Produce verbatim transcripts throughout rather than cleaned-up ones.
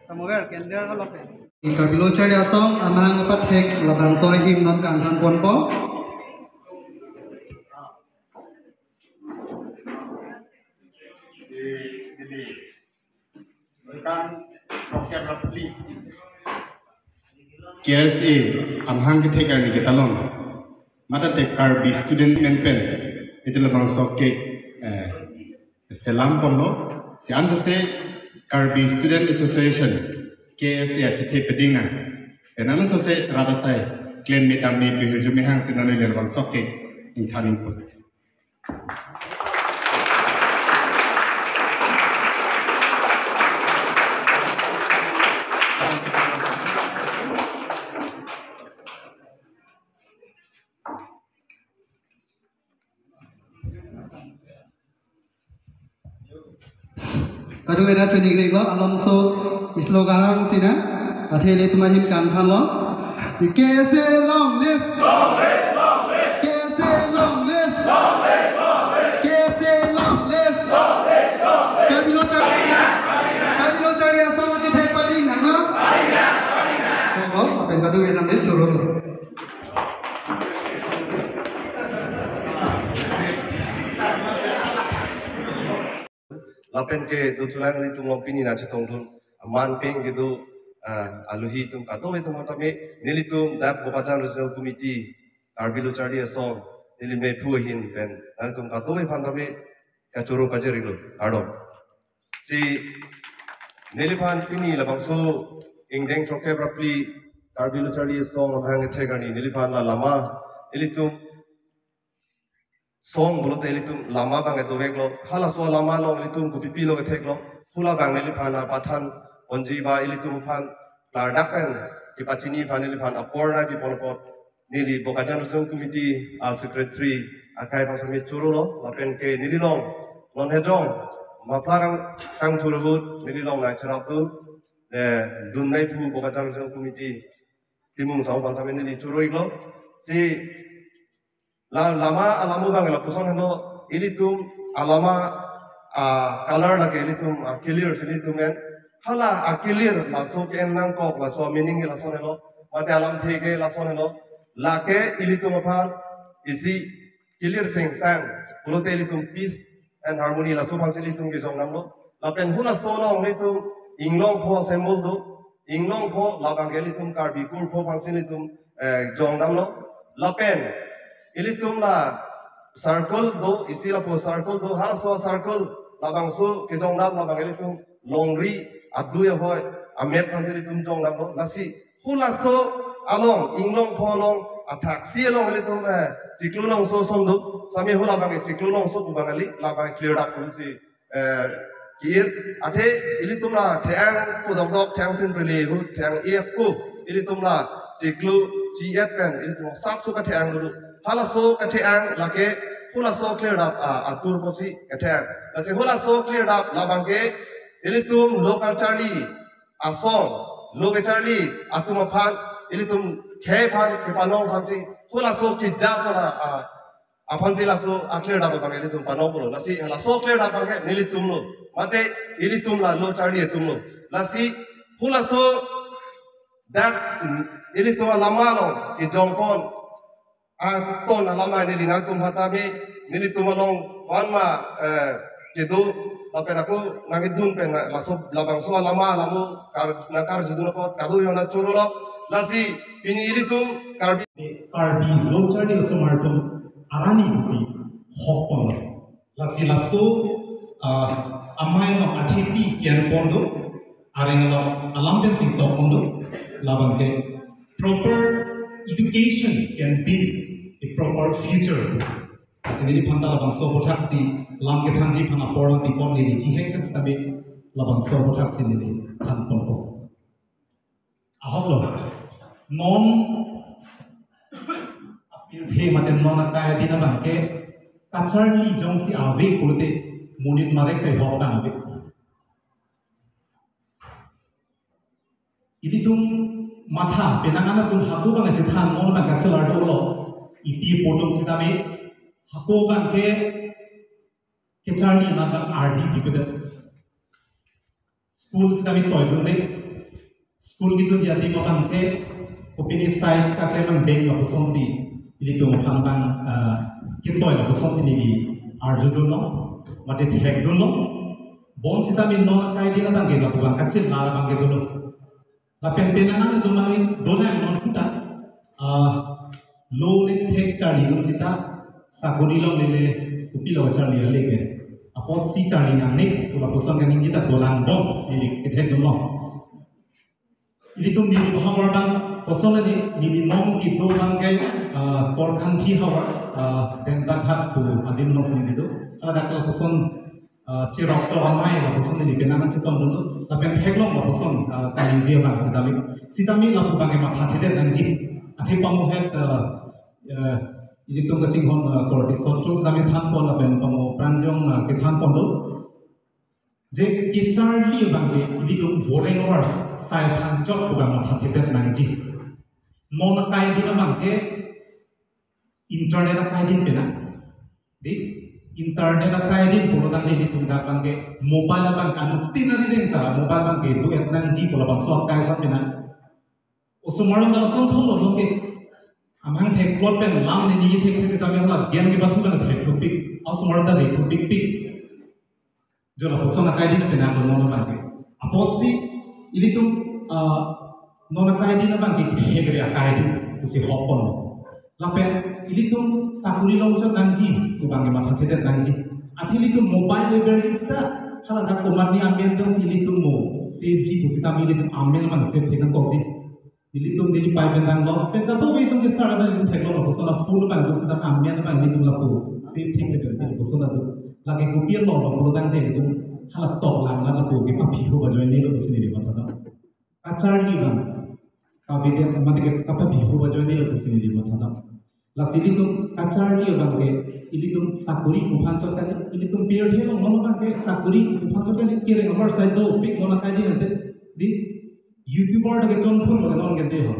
Samuel, kender halo pe. Karbi Lo Charli Asong amahang apathek labangso ahim non kangthan ponpo. K S A amahang kethek arni ketalon, mate Karbi Student Union pen, iti labangso ke, eh, selam ponlo, si ansose Karbi Student Association, K S A achethe pading nang. Pen ansose rat asai klemmet amme pehirjume hang si nangli labangso ke ingthan ingput. Kadokave ta choningri lo, alomso slogan si nang, athe ilitum ahim kangthanlo. Si K S A long live! K S A long live! K S A long live! Karbi Lo Charli, Karbi Lo Charli Asong kethek pading nang, no? Choklo, pen kadokave nang choro. Lapen ke do chulang ilitum long pini nangchetongdun aman peng kedo, ah, aluhi atum kadokave atum aphan tame nelitum dak Bokajan Regional Committee Karbi Lo Charli Asong neli mephu ahin pen nangtum kadokave aphan tame kachoro kajirilo, kardom. Si neliphan pini labangso ingdeng throkkep ra phli Karbi Lo Charli Asong amahang kethek arni neliphan la lama, ilitum song pulote ilitum lama abang doveklo, halaso lama along ilitum kopipi lo ketheklo, hula abang neliphan apathan ponji ba ilitum aphan klardak pen kepachini aphan neliphan apor nangpi pon apot, neli Bokajan Regional Committee a secretary akai aphan sami choro lo, lapen ke neli long non hejong mapla kang kangthur ahut neli long nangcherapdun, eh, dun mephu Bokajan Regional Committee Timung Sahu aphan sami neli choro iklo. Si la lama alamo abang lapuson heno, ilitum alama a color lake ilitum a clear si ilitum en. Hala a clear laso ke-en nangkok, laso meaning ke lason helo, mate alamthe ke lason helo. Lake ilitum aphan isi clear sengsang pulote ilitum peace and harmony laso aphansi ilitum kejong damlo. Lapen hulaso along ilitum inglongpho symbol do. Inglongpho labang ke ilitum Karbi kurpho aphansi ilitum, eh, jong damlo. Lapen ilitum la circle do, isi lapu circle do, halaso circle labangso kejong dam labang ilitum longri adui ahoi amep aphansi ilitum jong damlo. Lasi hulaso along, inglongpho along, athaksi along ilitum, eh, chiklo longso ason do, sami hula abang ke chiklo longso pu abang kali, labang clear up pusi, eh, ki-ir, athe ilitum la the-ang pu dokdok, the-ang pin rili hu, the-ang iyak ku, ilitum la chiklo chi-et pen, ilitum sapso kathe-ang dulu. Halaso kathe-ang lake hulaso clear up, ah, atur pusi kathe-ang. Lasi hulaso clear up labang ke ilitum Lo Charli Asong, Lo Charli atum aphan, ilitum khei aphan kepanong aphansi hulaso kejap la, ah, aphansi laso a clear up abang ilitum panong pulo. Lasi laso clear up abang ke nelitum lo, mate ilitum la Lo Charli atum lo. Lasi hulaso dak, mm, ilitum alama along kejong pon aton alama neli nangtum aphan tame, nelitum along vanma, eh, kedo lapen ako nangkedun pen laso labangso alama alamo kar nangkarjudun apot kadokave nangchoro lo. Lasi pini ilitum Karbi, Karbi Lo Charli Asong atum arani pusi hok ponlo. Lasi laso, ah, amei along athepi ke-en pon do, areng along alam pen singtok pon do, labang ke proper education can build a proper future. Lasi neliphan ta labangso aputhak si lam kethanji aphan apor nangpi pon, neli chihek ta sitame labangso aputhak si neli than ponpo. Ahok lo. Non apirthe mate non akai adin abang ke kacharli jongsi ave pulote monit marek kehok abang ave. Ilitum matha penang an atum hako abang chethan, non abang kachelar dolo. Ipi apo atum sitame hako abang ke kacharli abang ardi pipedet. School sitame toidunde, School kedun adim abang ke, kopine side kaklem abang deng lapusonsi, ilitum aphan abang, ah, kintoi lapusonsi neli arjudunlo, mate thekdunlo. Bonsitame non akai din abang ke lapu abang kachila abang ke dunlo. Lapen penang an itum mane dolang non puta, ah, lo le thek charlidun sita, sakori longle le kopilo charli ale ke. Apotsi charli nangne, pu lapuson kaningje ta dolang bom, neli kethekdunlo. Ilitum neli havar abang, kosonle neli, neli non kedo abang ke, ah, Korkanthi havar, ah, Dentaghat pu adim alongsi neli do. Hadak lapuson, ah, cherok to amei lapuson neli penang an chetongdunlo. Lapen theklong lapuson, ah, kaningje abang sitame. Sitame lapu abang ke mathathedet nangji. Athe pamo het, ah, eh, ilitum kachinghon, ah, Korte Sancho sitame thanpon lapen pamo Pranjong, ah, kethanpon do. Je kecharli abang ke ilitum voreng avarsai aphan chot pu abang mathathedet nangji. Non akai din abang ke internet akai din penang. Di, internet akai din pulo tangte ilitum abang ke mobile abang ke anuttin ari deng ta mobile abang ke do-et nangji pu labangso akai ason penang. Osomar atum ta lason thotlo, non ke amahang thekplot pen lam neli thekthe sitame hala game kepathu abang thekthupik, osomar atum ta thekthupikpik. Jo lapuson akai din penang non abang ke. Apotsi ilitum, ah, non akai din abang ke hegre akai din pusi hokpon. Lapen ilitum sakori longchot nangji pu abang ke mathathedet nangji. Athe ilitum mobile aver sita, hala dak komatne amen jongsi ilitum mo save ji pusitame ilitum amen abang save thek nangkokji. Ilitum neli pai pen danglo, pen kadokave itum kesar ada ilitum theklong lapuson, la phone abang itum sita amen abang ilitum lapu save thek thek pen lapuson adu. Lake kopi lo lapu lo tangte ilitum hala toklang na lapu kepaphi ho ba join nelo pusi neli matha dam. Kacharli abang, kavedet mate ke kapaphi ho ba join nelo pusi neli matha dam. Lasi ilitum kacharli abang ke, ilitum sakori pu aphan chot kali, ilitum pirthe along non abang ke sakori pu aphan chot kali, kereng avarsai dopik non akai din ante, di YouTuber ta kechonphun lo non ke de ho.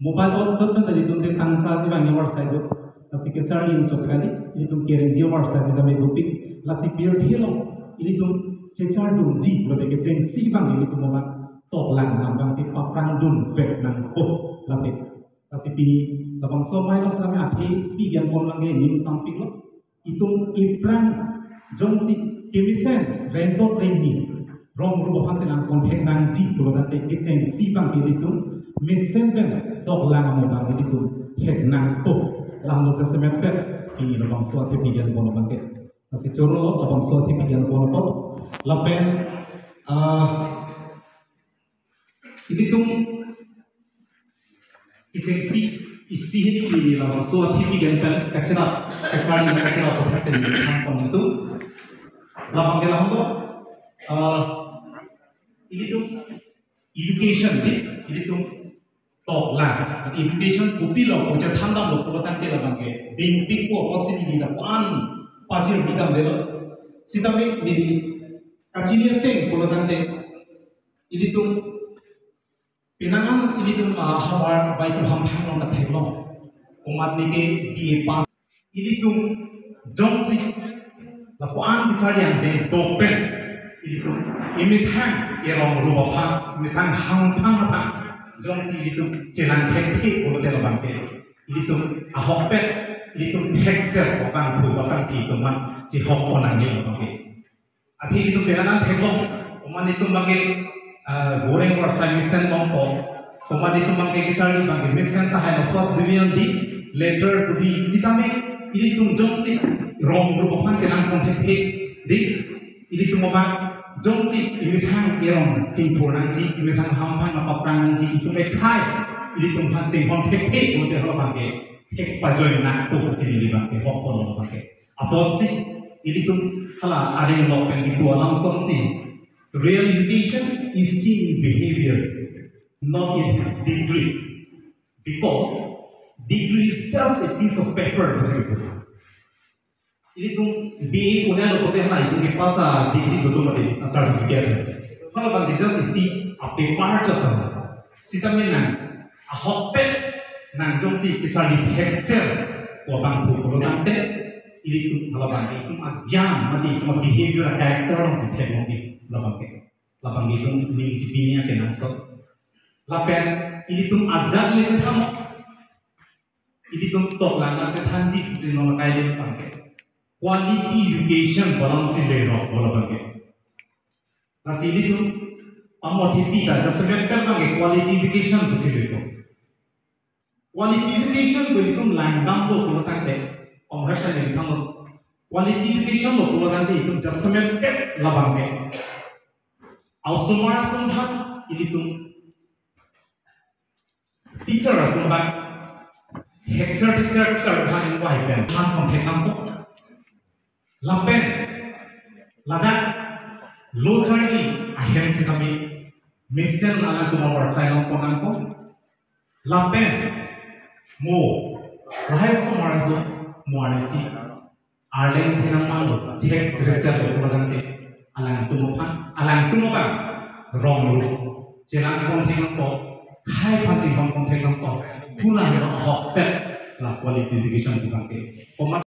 Mobile on chot pen ta ilitum de tangka di abang avarsai do. Lasi kacharli chot kali, ilitum kerengji avarsai sitame dopik, lasi pirthe along ilitum chechardunji, pulote kechengsi abang ilitum abang toklang abang ke paprangdunvek nangpo, lapen Lasi pini labangso amei along sitame athe pigyan pon abang ke ning sampik lo. Itum iphrang jongsi kemesen rengdok rengni rong rup aphan chelang pon thek nangji pulo tangte kechengsi abang ke ilitum mesen pen toklang amo abang ilitum thek nangpo. Lahelo jasemet pen pini labangso athe pigyan pon abang ke. Lasi choro lo labangso athe pigyan pon apot. Lapen, ah, ilitum kechengsi isi hini pini labangso athe pigyan pen kacherap, kacharli kacharli apot pen ilitum thanpon itum. Labang ke lahelo, ah, ilitum education di, ilitum toklang. Education kopilo pu chethan damlo pulo tangte labang ke dingpikpo apotsi neli lapu-an pajirbi damdelo. Sitame neli kachini ateng pulo tangte ilitum penang an ilitum, ah, havar bai itum hamphang along ta theklong. Komatne ke B A pass. Ilitum jongsi lapu-an kacharli angdeng dok pen ilitum emethang erong rup aphan, emethang hamphang aphan jongsi ilitum chelang thekthe pulote labang ke ilitum ahokpet ilitum thekser abangphu abangphi atum aphan chehok pon nangji labang ke. Athe itum penang an theklong, komat itum abang ke, ah, voreng avarsai mesen longpo, komat itum abang ke kacharli abang ke mesen tahai lo first division di, letter pu di, sitame ilitum jongsi rong rup aphan chelang pon thekthe di, ilitum abang jongsi emethang erong chingthur nangji, emethang hamphang apaprang nangji, itum ekhai ilitum aphan chinghon thekthe pulote hala abang ke thek pajoin nangpo pusi neli abang ke hok pon abang ke. Apotsi ilitum hala aring along pen kipu alam asonsi, real education is seen in behavior, not in his degree. Because degree is just a piece of paper, pusi kipu. Ilitum B A punya lo kote hala itum kepasa degree do mati a certificate. Hala abang ke just isi a paper chot. Sitame nang ahokpet nang jongsi kacharli thekser pu abangphu pulo tangte ilitum hala abang ke itum agyan mate itum behavior, character alongsi theklongji labang ke. Labang ke itum ning isi pini akenangsot. Lapen ilitum ajat le chethan, ilitum tok lang chethanji putin nang kai din pangke. Quality education pu alam si le rok bola bangke. Lasi ilitum amo thipi ta jasemet pen bangke quality education pusi le ko. Quality education pu ilitum langdamlo pulo tangte, om hai pen ilitum quality education lo pulo tangte ilitum jasemet pen labangke. Osomar atum aphan ilitum teacher atum aphan, hekser teacher teacher aphan ingvai pen than konthek nangpo. Lapen ladak lo charli ahem chetame mesen alangtum apor chai nangpo nangpo. Lapen mo lahai osomar atum mo arnisi arleng thenang manlo, thek resel lo pulo tangte alangtum aphan, alangtum aphan rong lo chelang konthek nangpo, khai aphan chinghon konthek nangpo, pulang lo ahokpet la quality education pu bangke. Komat